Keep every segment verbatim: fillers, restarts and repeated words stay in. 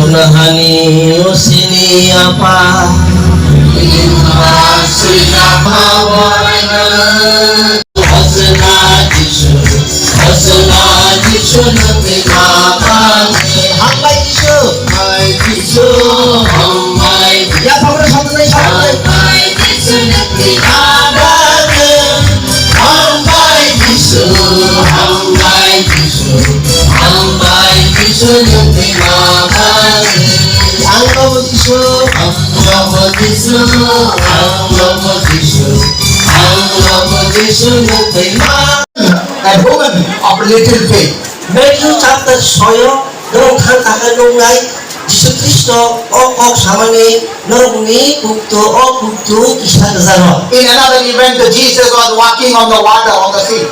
Nahani usini apa? Hosna Jisu, hosna Jisu nang twi mabani. Hambai Jisu. Hambai Jisu, hambai. Ya, pabra sotnai, sotnai. Hambai Jisu nang twi mabani. Hambai Jisu, hambai Jisu, hambai Jisu nang twi mabani. Ang bo Jisu. Ang bo Jisu, ang bo Jisu, ang bo Jisu nang twi ma. A woman of little faith. Matthew chapter soyo, norok thang thangkhe nuknai, Jisu Khristo o kok samani norokni bukto, o bukto kisa rwjak rw. In another event, Jesus was walking on the water, on the sea.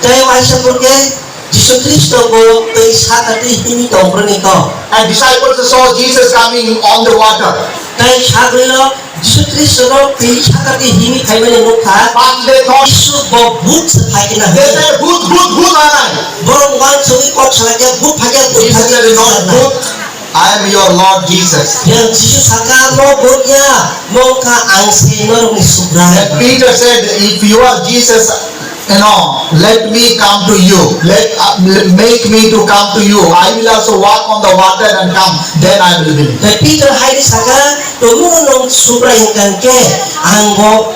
Tei waisa phurkhe Jisu Khristo bo twi saka twi himwi tongphuru ni kok. And disciples saw Jesus coming on the water. Tei sagri rok Jisu Khristo no twi saka twi himwi phaimani nukha. But they thought, Jisu bo bhut se phai khe na they said, "Bhut, bhut, bhut aa raha hai." Borok uansugwi kok salaikha, "Bhut phai khe, bhut phai khe," Jesus said, "Not bhut, I am your Lord Jesus." Yang Jisu saka, "Mo bhut ya, mo wngkha ang se norokni Subrai." And Peter said, "If you are Jesus, you know, let me come to you. Let, uh, make me to come to you. I will also walk on the water and come. Then I will believe." Tei Peter hai ri saka, "Tumung nwng Subrai hwnkha khe, ang bo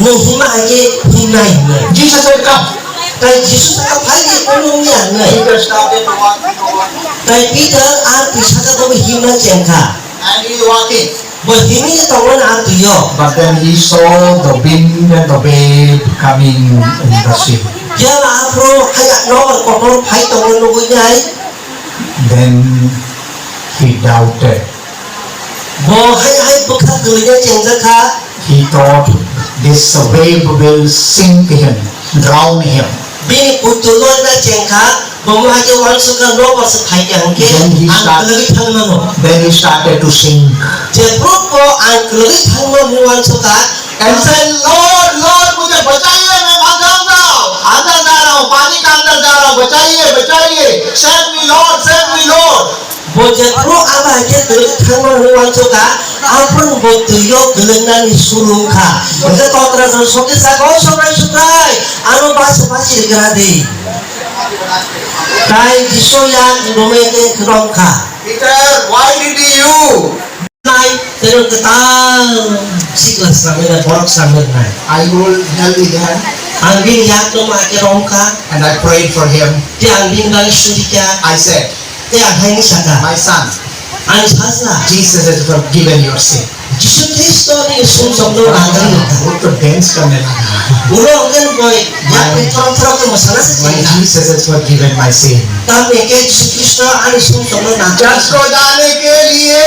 nwng himma hai khe himnai," hwnwi. Jesus said, "Come." Tei Jisu saka, "Phai di, tumung ya," hwnwi. Peter started to walk on the water. Tei Peter a twi saka bo himna chengkha. And he is walking. Bo himwi tongmani a twi o. But then he saw the wind and the wave coming in the sea. Phiya ba aphuru haya nobar kotor phai tongmani nugwi nai. Then he doubted. Bo hai hai bwkha kwlwina chengjakha. He thought this wave will sink him, drown him. Bini kutung no na chengkha. Bo mo hai khe uansukha, nobar se phai khe hwnkhe ang kwlwgwi thang mano. Then he started to sink. Jephru bo ang kwlwgwi thang mano hwnwi uansukha. And said, "Lord, Lord, mujhe bachaiye, main andar ja raha hoon, andar ja raha hoon, pani ke andar ja raha hoon, bachaiye, bachaiye, save me, Lord, save me, Lord." Bo jephru abo hai khe kwlwgwi thang mano hwnwi uansukha, aphuru bo twi o kwlwngnani suru wngkha. Hwnkhe kokrajwk sokhe saka, "O Subrai, Subrai, ano basi basi rwgra di." Tai Jisu yak romwi khe romkha. Peter, why did you? Nai, tei kwtal sikla swnamwi nai, borok swnamwi nai. I hold, held his hand. Ang bini yak no ma khe romkha. And I prayed for him. Tei ang bini bagwi surikha. I said, Tei ang hai hwnwi sakha, "My son, ani sajla, Jesus has forgiven your sin." Jisu Khristo nini sumsokno nangwi rwkha. वो तो dance करने लगा। Ulo hwnkhe boi yak bai thorok thorok khe mwsana se chengkha. When Jesus has forgiven my sin. Tamni hwnkhe Jisu Khristo ani sumsokno nangwi rwkha. Church को जाने के लिए,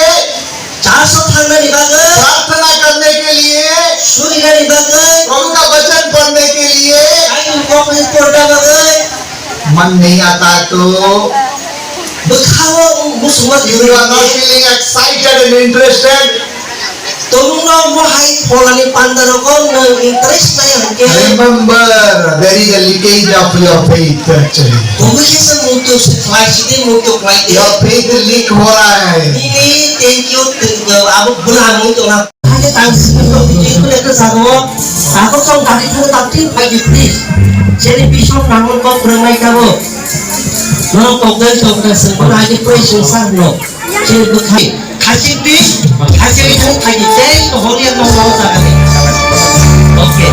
Church o thangnani bagwi, प्रार्थना करने के लिए, surinani bagwi, प्रभु का वचन पढ़ने के लिए, Kaini kokni porna bagwi, मन नहीं आता तो, bwkhao muchungma you are not feeling excited and interested. Tumungno mohai pholani pandarogo nwng interest nai hwnkhe. Remember, there is a leakage of your faith actually. Kubui khe se muitu se khlai sidi, muitu khlai di. Your faith leak हो रहा है। Nini thank you, thank you, abo bwla mui tongna. Hake tang simi rok thank you ekta sago. Tako song tadi thang tadi pagi please. Chini bishop namun kok kurang naik kamu. Norok kokdai kokdai sengkon aja pray sungsar no. Chini bwkhai. Khachikdi, khachikdi thani thagi tei to horiya no no jagani. Okay.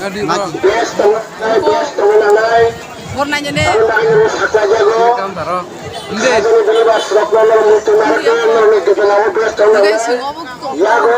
Best of the night, best of the night. Hor nanya ne. Ang dai ro sakla jago. Kam taro. Inde. Ang dai ro sakla jago. Ang dai ro sakla jago.